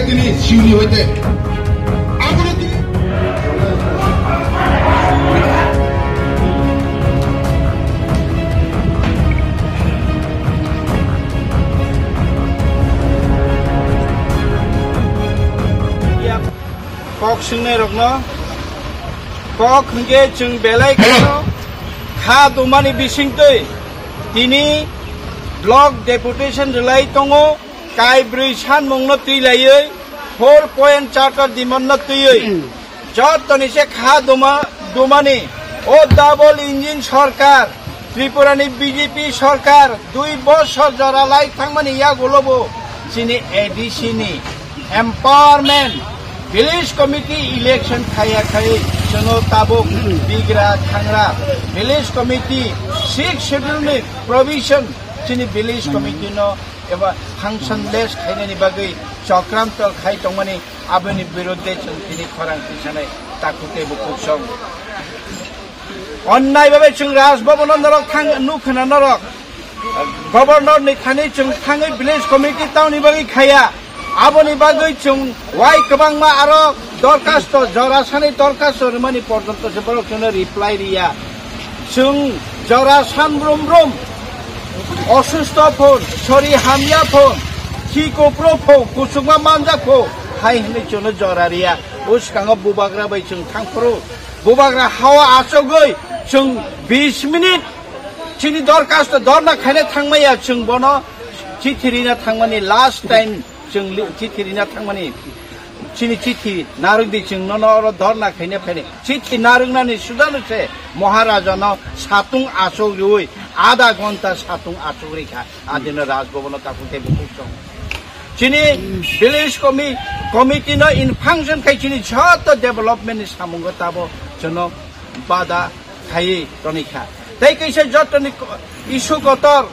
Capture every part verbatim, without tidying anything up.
Tini siuni hoite. Aboni tini kok swngnai rokno kok hwnkhe chwng belai kheno kha dumani bisingtwi tini block deputation rwlai tongo. Kaibrwi sanmungno twi laiwi, four point charter demandno twiwi, hmm, jottoni se kha duma-, dumani o double engine sorkar, Tripurani B J P sorkar dui bosor jora lai thangmani yagulobo chini A D C ni empowerment, village committee election khaiya khai chwngno tabuk bigra thangra village committee six schedule ni provision chini village committee no eba functionless khainani bagwi chokranto khai tongmani, aboni birudde chwng tini khorang tisanai takhuk tei bukhuk song. Onnai babe chwng Raj Bhavan o norok thang nukhwna norok Governor ni thani chwng thangwi village committee tamni bagwi khaiya. Aboni bagwi chwng wai kwbangma aro dorkhasto, jora sani dorkhasto rwmani porjonto se borok chwngno reply riya. Chwng jora san brum brum, osusto phon, sori hamya phon, khi kopro phon, kuchukma manjak phon, hai hwnwi chwngno jora riya. O swkango bubagra bai chwng thangphuru. Bubagra hao achogwi chwng bis minute chini dorkhasto dorna khaina thangmaya, chwng bono chithi rina thangmani last time. Chwng li-, chithi rina thangmani, chini chithi narwkdi, chwng nono oro dorna khaina phaini. Chithi narwknani sudano se Maharajano satung achuk riwi, adha ghonta satung achuk rikha. Adino Raj Bhavan o takhuk tei bukhuk song. Chini village commi-, committee no in function khai chini joto development ni samungo tabo chwngno bada khaiwi tonikha. Tei kaisa jotoni ko-, issue kotor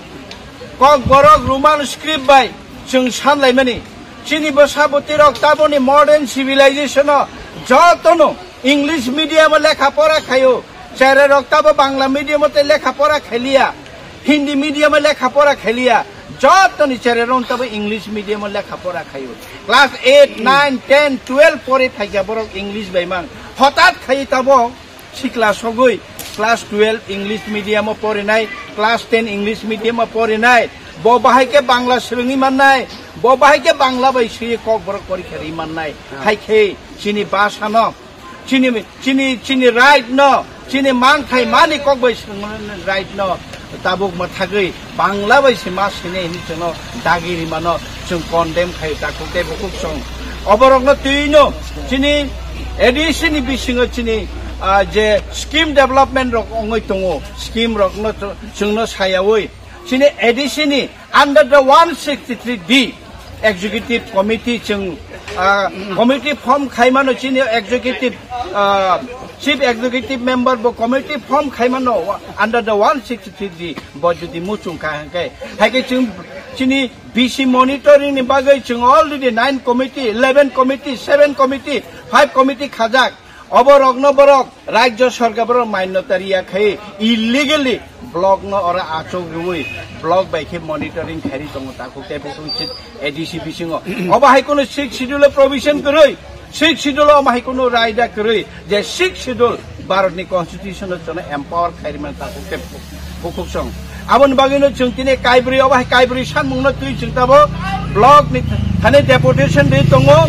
Kokborok Roman script bai chwng sanlaimani. Chini bwsa bwtwi rok taboni modern civilization o jotono English medium o lekha pora khaio. Cherai rok tabo Bangla medium o tei lekha pora khailiya. Hindi medium o lekha pora khailiya. Jotoni cherai rok tabo English medium o lekha pora khaio. Class eight, nine, ten, twelve pori phaikha borok English bai mang. Hotat khai tabo sikla sogwi class twelve English medium o porinai, class ten English medium o porinai, bo bahai khe Bangla swrwngwi mannai, bo bahai khe Bangla bai swiwi Kokborok porikha rwi mannai. Hai khe chini bhasha no, chini, chini, chini right no, chini manthai mani kok bai swrwngmani right no tabuk mwthagwi Bangla bai se ma sini hinwi chwngno dagi rimano chwng condemn khai takhuk tei bukhuk song. Oborokno twino chini A D C ni bisingo chini, ah, je scheme development rok wngwi tongo, scheme rokno chwngno sayawi chini A D C ni under the one sixty-three D executive committee chwng, ah, committee form khaimano chini executive, ah, chief executive member bo committee form khaimano under the one sixty-three D. Bo jodi muchung kha hwnkhe, hai khe chwng chini B C monitoring ni bagwi chwng already nine committee, eleven committee, seven committee, five committee khajak. Obo rokno borok rajya sarkar borok manyota riya khai illegally block no oro achuk rwi block bai khe monitoring khairi tongo takhuk tei bukhuk chit A D C bisingo. Obo hai kono sixth schedule o provision kwrwi. Sixth schedule o omo hai kono raida kwrwi je sixth schedule Bharat ni constitution o chwngno empower khairi man takhuk tei bukhuk song. Aboni bagwi no chwng tini kaibrwi obo hai kaibrwi sanmung no twi chwng tabo block ni thani deputation ri tongo.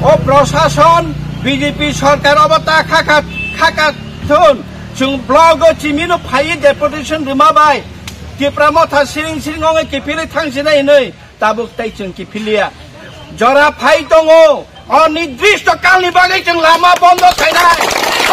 O prosason B J P sarkar obo ta khaka khaka thun chwng block o chimino phaiwi deputation rwma bai Tipra motha siring siring ongwi kiphilwi thangsinai hinwi. Tabuk tei chwng kiphiliya. Jora phai tongo. Onidrishto kalni bagwi chwng lama bondo khainai.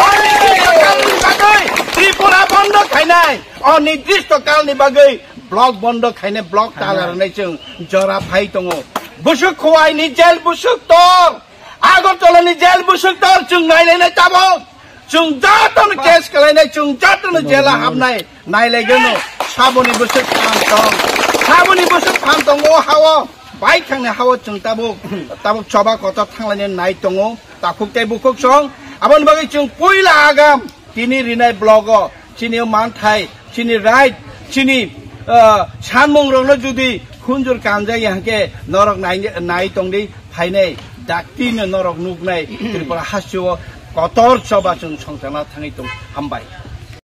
Onidrishto kalni bagwi Tripura bondo khainai. Onidrishto kalni bagwi block bondo khainai, block tala rwnai chwng jora phai tongo. Busuk Khowai ni jail busuk tor. Agartala ni jail busuk tor chwng nailainai tabuk. Chwng jotono case kalainai, chwng jotono jela habnai, nailaigwno. Saboni bwswk phan tong, saboni bwswk phan tong o hao, bai thangni hao chwng tabuk, tabuk choba kotor thanglainai nai tongo, takhuk tei bukhuk song. Aboni bagwi chwng puila agam tini rinai block o, chini manthai, chini right, chini, ah, sanmung rokno jodi khunjur kanjak ya hwnkhe norok nai, nai tongdi. phainai, dakti no norok nuknai, Tripura hasteo kotor choba chwng songchana thangwi tong. Hambai.